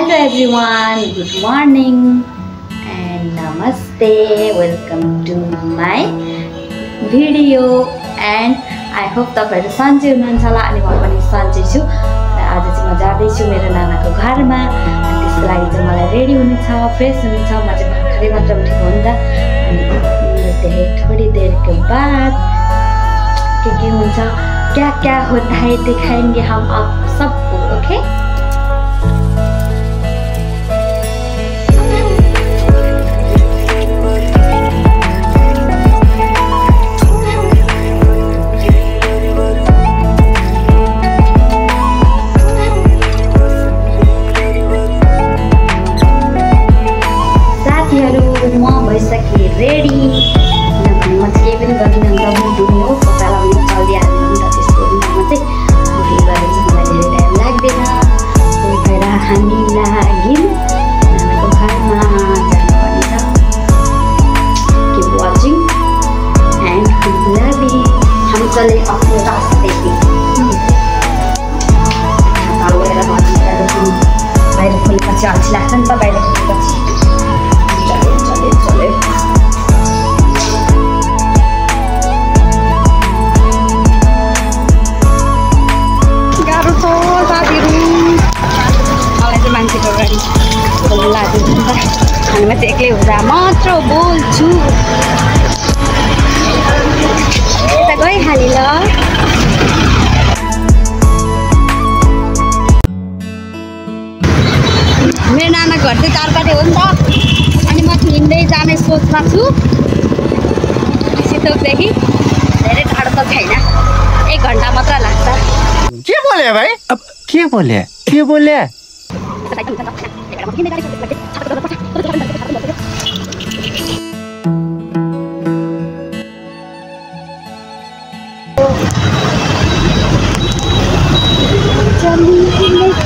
Hello everyone, good morning and namaste. Welcome to my video and I hope तपाईहरु सन्चै हुनुहुन्छ होला अनि म पनि सन्चै छु। आज चाहिँ म जाँदै छु मेरो नानाको घरमा। त्यसको लागि चाहिँ मलाई रेडी हुनु छ, फ्रेश हुनु छ। म चाहिँ भर्खरै मात्र उठेको हो नि त। अनि मिलते हैं थोड़ी देर के बाद के हुन्छ, क्या होता है दिखाएंगे हम आप सबको। ओके म भइसके रेडी। किनभने म चाहिँ केही पनि गर्दिनँ नि त, मुड हुने हो कपडा लाउने चलिहाल्नु नि त। त्यसको बिनामा चाहिँ रेडी गरेर चाहिँ मलाई धेरै टाइम लाग्दैन। त्यही भएर हामी लाग्यौँ नानाको घरमा जानुपर्ने छ। Keep watching and loving. हम चले अपने रास्ते पे। बाहिर खोलेपछि अल्छी लाग्छ नि त, बाहिर खोलेपछि। चले गाह्रो छ साथीहरू। मलाई चाहिँ मान्छेको अगाडि बोल्नु लाग्दैन नि त। अनि म चाहिँ एक्लै हुँदा मात्र बोल्छु। यता गइहालेँ ल। मेरो नानाको घर चाहिँ चारपाटे हो नि त। अनि म चाहिँ हिँड्दै जाने सोचमा छु। सितोकदेखि धेरै टाढो त छैन, 1 घन्टा मात्र लाग्छ। के बोले भाइ? अब के बोले?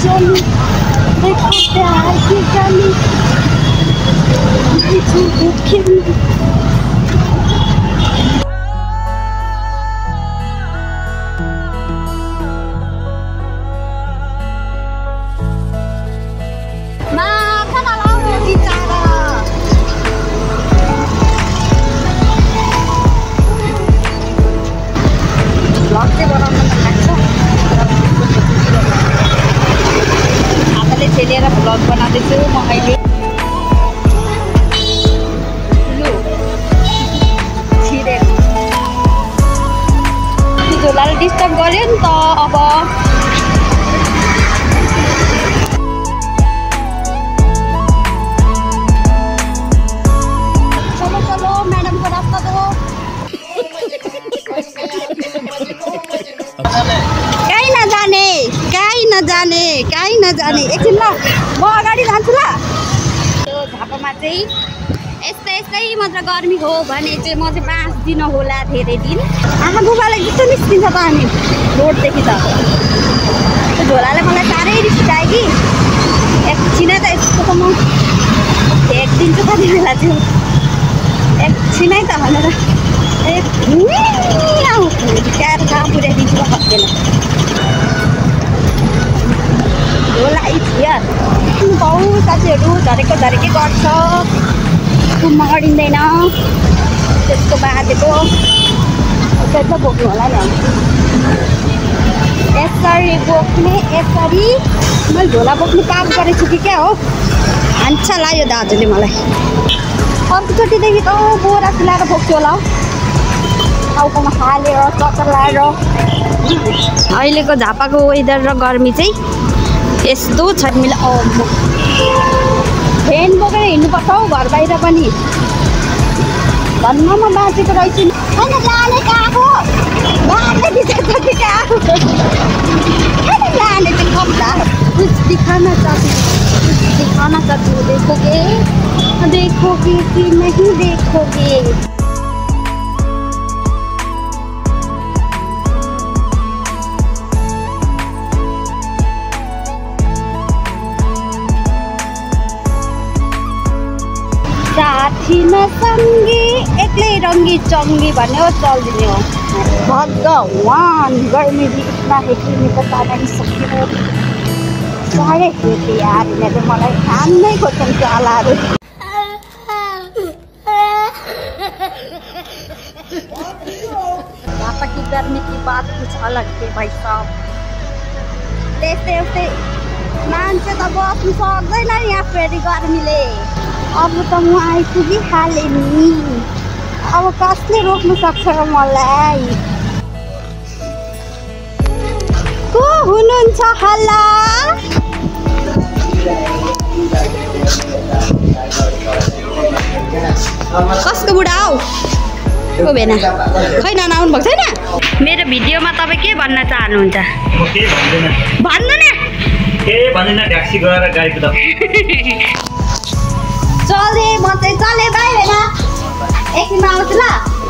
चली देखो प्यार की गली। लिएर भ्लग बनाउँदैछु म अहिले। छिरेर झोलाले डिस्टर्ब गर्यो नि त। अब चलो चलो म्याडमको रास्ता दो। कहीँ नजाने एकछिन ल, म अगाडि जान्छु ल। त्यो झापामा चाहिँ यस्तै मात्र गर्मी हो भने चाहिँ म चाहिँ बाँच्दिनँ होला धेरै दिन। आमा बुबालाई कस्तो निस्किन्छ त अनि रोडदेखि त। त्यो झोलाले मलाई साह्रै रिस उठायो कि एकछिनै त यस्तो त म फ्याँकिदिन्छु कति बेला चाहिँ। एकछिनै त भनेर क्याएर कहाँ पुर्याइदिन्छु त सक्दैन। झोला यार बाउ साथीहरू झरेकै गर्छ, कुममा अडिँदैन। त्यसको बाँधेको यसरी बोक्नु होला नि। यसरी बोक्ने, यसरी मैले झोला बोक्ने काम गरेछु कि क्या हो। हान्छ लाग्यो दाजुले मलाई। अर्कोचोटिदेखि त बोरा सिलाएर बोक्छु होला। टाउकोमा हालेर चक्कर लगाएर। अहिलेको झापाको वेदर र गर्मी चाहिँ यस्तो छ। मैले फ्यान बोकेर हिँड्नुपर्छ हौ घर बाहिर पनि। धन्नमा बाँचेको रहेछु। होइन लाने गएको बाँध्ने बिचार कति गएको। होइन लाने चाहिँ कम्ता कुछ दिखाना चाहती हूँ। देखोगे कि नहीं देखोगे। साथी नसँगी एक्लै रङ्गी चङ्गी भन्ने हो, चल्दिने हो। भगवान गर्मी बिचमा हेर्ने त पानी सक्यो। साह्रै खुसी यार यिनीहरूले मलाई खानै खोज्छन् चालाहरू यहाँ की गर्मी की बात कुछ अलग थे भाइ साहब त्यस्तै यस्तै मान्छे त बस्नु सक्दैन यहाँ फेरि गर्मीले अब त म आइपुगिहालेँ नि अब कसले रोक्नु सक्छ र मलाई को हुनुहुन्छ हल्ला कसको बुढा हौ को भेना खै नआउनु भएको छैन मेरो भिडियोमा तपाईँ के भन्न चाहनुहुन्छ भन्नु न के भन्दैन ट्याक्सी गएर गाडी कुदा चले म चाहिँ चले बाई भेना एकछिनमा आउँछु ल